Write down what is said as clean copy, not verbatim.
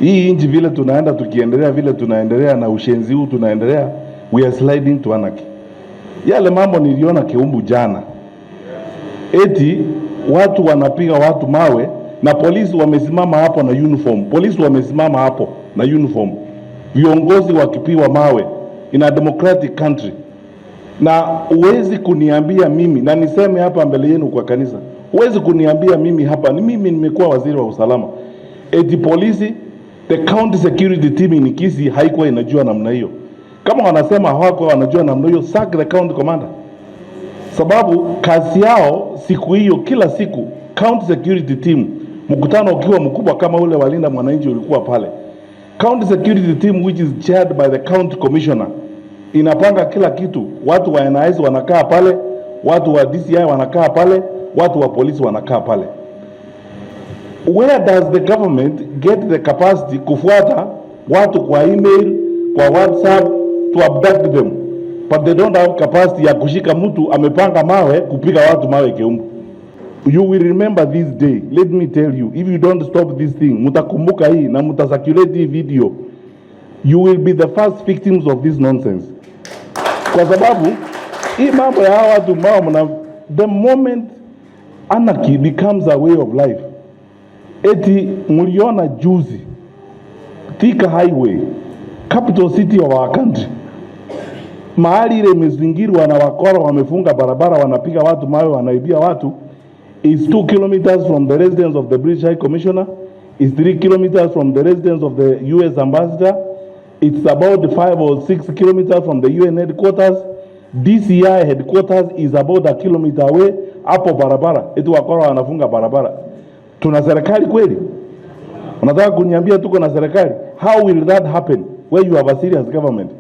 Hii nchi vile tunaenda tukiendelea vile tunaendelea na ushenzi huu tunaendelea, we are sliding to anarchy. Yale mambo niliona Keumbu jana, eti watu wanapiga watu mawe na polisi wamesimama hapo na uniform, polisi wamesimama hapo na uniform, viongozi wakipigwa mawe in a democratic country. Na huwezi kuniambia mimi, na niseme hapa mbele yenu kwa kanisa, huwezi kuniambia mimi hapa, ni mimi nimekuwa waziri wa usalama, eti polisi, the county security team in Kisii haikuwa inajua namna hiyo. Kama wanasema hawako wanajua namna hiyo, sack the county commander, sababu kazi yao siku hiyo, kila siku county security team, mkutano ukiwa mkubwa kama ule wa Linda Mwananchi ulikuwa pale, county security team which is chaired by the county commissioner inapanga kila kitu. Watu wa NIS wanakaa pale, watu wa DCI wanakaa pale, watu wa polisi wanakaa pale. Where does the government get the capacity kufuata watu kwa email, kwa WhatsApp to abduct them, but they don't have capacity ya kushika mtu amepanga mawe kupiga watu mawe Keumbu? You will remember this day. Let me tell you, if you don't stop this thing, mutakumbuka hii na mutacirculate hii video. You will be the first victims of this nonsense, kwa sababu hii mambo ya hawa watu mao mna, the moment anarchy becomes a way of life. Eti mliona juzi Thika Highway, capital city of our country, mahali ile imezingirwa na wakora, wamefunga barabara, wanapiga watu mawe, wanaibia watu, is 2 kilometers from the residence of the British High Commissioner, is 3 kilometers from the residence of the US Ambassador, it's about 5 or 6 kilometers from the UN headquarters. DCI headquarters is about a kilometer away. Hapo barabara, eti wakora wanafunga barabara. Tuna serikali kweli? Unataka kuniambia tuko na serikali? How will that happen where you have a serious government?